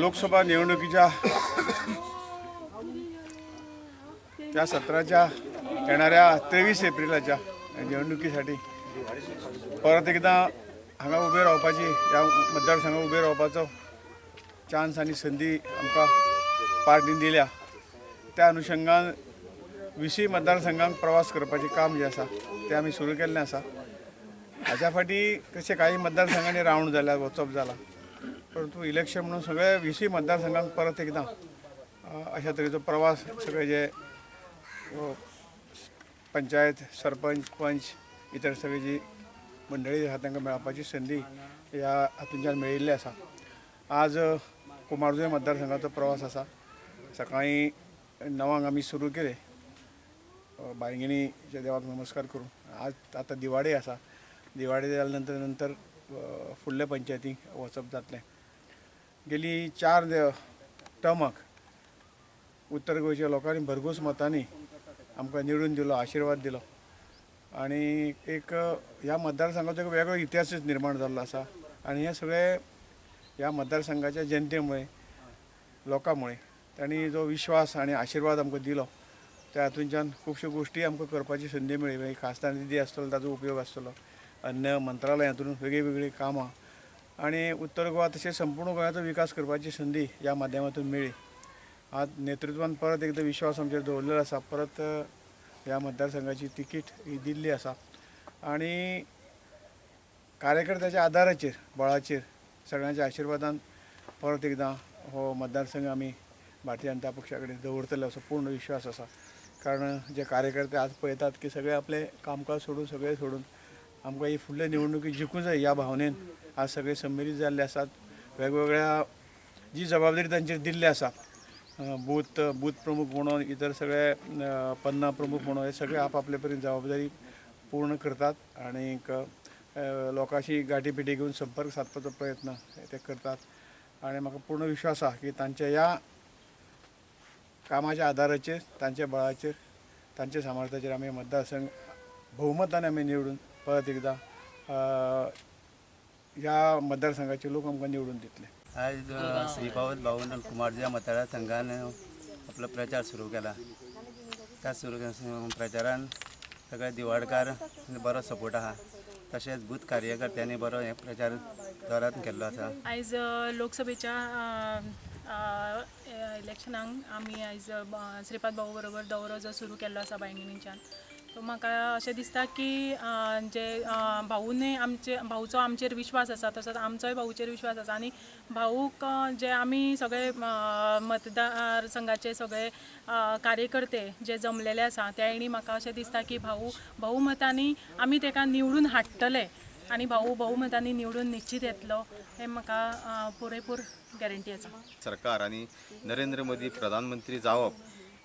लोकसभा निवडणुकीच्या त्या सत्राच्या येणाऱ्या 23 एप्रिलाच्या निवडणुकीसाठी परत एकदा हांगा उबे रावपाची, ह्या मतदारसंघात उबे रावपाचो चान्स आनी संदी आमकां पार्टीन दिल्या. त्या अनुशंगान 20 मतदारसंघांक प्रवास करपाचें काम जें आसा तें आमी सुरू केल्लें आसा. हाच्या फाटीं कशें काही मतदारसंघांनी रावंड जाल्या, वचप जाला, परंतु इलेक्शन म्हणून सगळे 20 मतदारसंघांक परत एकदां अशा तरेचो प्रवास सगळे जे पंचायत, सरपंच, पंच, इतर सगळी जी मंडळी आसा तांकां मेळपाची संदी ह्या हातूंतल्यान मेळिल्ली आसा. आज कुमारजुंवें मतदारसंघाचो प्रवास आसा. सकाळीं 9 आमी सुरू केले बायंगिणीच्या देवाक नमस्कार करून. आज आतां दिवाडे आसा. दिवाडे जाल्या नंतर नंतर फुडल्या पंचायतींक वचप जातलें. गेली 4 टर्माक उत्तर गोंयच्या लोकांनी भरघोस मतांनी आमकां निवडून दिलो, आशिर्वाद दिलो आनी एक ह्या मतदारसंघाचो एक वेगळो इतिहासूच निर्माण जाल्लो आसा. आनी हे सगळे ह्या मतदारसंघाच्या जनते मुळे, लोकां मुळे तांणी जो विश्वास आनी आशिर्वाद आमकां दिलो त्या हातूंतल्यान खुबश्यो गोश्टी आमकां करपाची संदी मेळ्ळी. खासदार निधी आसतलो, ताजो उपयोग आसतलो, अन्य मंत्रालयांतून वेगळीं कामां आनी उत्तर गोवा तशेंच संपूर्ण गोंयाचो विकास करपाची संदी ह्या माध्यमांतून मेळ्ळी. आज नेतृत्वान परत एकदां विश्वास आमचेर दवरलेलो आसा, परत ह्या मतदारसंघाची तिकीट ही दिल्ली आसा आनी कार्यकर्त्याच्या आदाराचेर, बळाचेर, सगळ्यांच्या आशिर्वादान परत एकदां हो मतदारसंघ आमी भारतीय जनता पक्षा कडेन दवरतले असो पूर्ण विश्वास आसा. कारण जे कार्यकर्ते आज पळयतात की सगळे आपले कामकाज सोडून, सगळे सोडून आमकां ही फुडले निवडणुकी जिखूंक जाय ह्या भावनेन आज सगळे संमेलित जाल्ले आसात. वेगवेगळ्या जी जबाबदारी तांचेर दिल्ली आसा, बूथ प्रमुख म्हणून, इतर सगळे पन्ना प्रमुख म्हणून, हे सगळे आपआपले परीन जबाबदारी पूर्ण करतात आनी लोकांशी गाठी पिठी घेवन संपर्क सादपाचो प्रयत्न ते करतात. आनी म्हाका पूर्ण विश्वास आसा की तांच्या ह्या कामाच्या आदाराचेर, तांच्या बळाचेर, तांच्या सामर्थ्याचेर आमी मतदारसंघ भोवमतान आमी निवडून परत एकदां ह्या मतदारसंघाचे लोक आमकां निवडून दितले. आज श्रीपाद भाऊन कुमारजुंव्या मतदारसंघान आपलो प्रचार सुरू केला. त्या सुरू प्रचारान सगळे दिवाडकार बरो सपोर्ट आसा, तशेंच बूथ कार्यकर्त्यांनी बरो हे प्रचार जोरात केल्लो आसा. आयज लोकसभेच्या इलेक्शनाक आमी आयज श्रीपाद भाऊ बरोबर दौरो जो सुरू केल्लो आसा बायंगिणीच्यान, सो म्हाका अशें दिसता की जे भाऊने आमचे, भाऊचो आमचेर विश्वास आसा, तसोच आमचोय भाऊचेर विश्वास आसा आनी भाऊक जे आमी सगळे मतदारसंघाचे सगळे कार्यकर्ते जे जमलेले आसा तेणी म्हाका अशें दिसता की भाऊ बहुमतांनी आमी ताका निवडून हाडटले आनी भाऊ बहुमतांनी निवडून निश्चित येतलो हें म्हाका पुरेपूर गॅरंटी आसा. सरकार आनी नरेंद्र मोदी प्रधानमंत्री जावप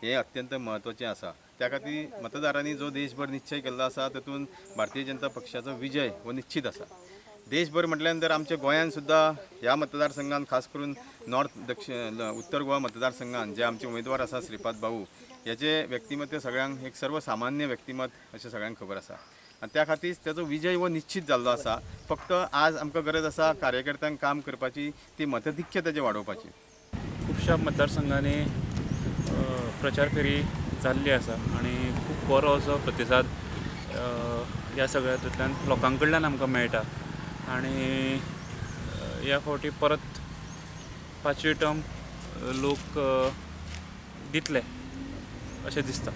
हें अत्यंत म्हत्वाचें आसा. त्या खातीर मतदारांनी जो देशभर निश्चय केल्लो आसा तातूंत भारतीय जनता पक्षाचो विजय हो निश्चित आसा. देशभर म्हटल्या नंतर आमच्या गोंयांत सुद्दां ह्या मतदारसंघान, खास करून नॉर्थ दक्षिण उत्तर गोवा मतदारसंघान जे आमचे उमेदवार आसा श्रीपाद भाऊ, हेचे व्यक्तिमत्व सगळ्यांक एक सर्वसामान्य व्यक्तिमत्व अशें सगळ्यांक खबर आसा आनी त्या खातीर ताचो विजय हो निश्चित जाल्लो आसा. फक्त आज आमकां गरज आसा कार्यकर्त्यांक काम करपाची, ती मतधिक्य ताचें वाडोवपाची. खुबश्या मतदारसंघांनी प्रचार फेरी जाल्ली आसा आनी खूब बरो असो प्रतिसाद ह्या सगळ्या हातूंतल्यान लोकां कडल्यान आमकां मेळटा आनी ह्या फावटी परत 5वी टर्म लोक दितले अशें दिसता.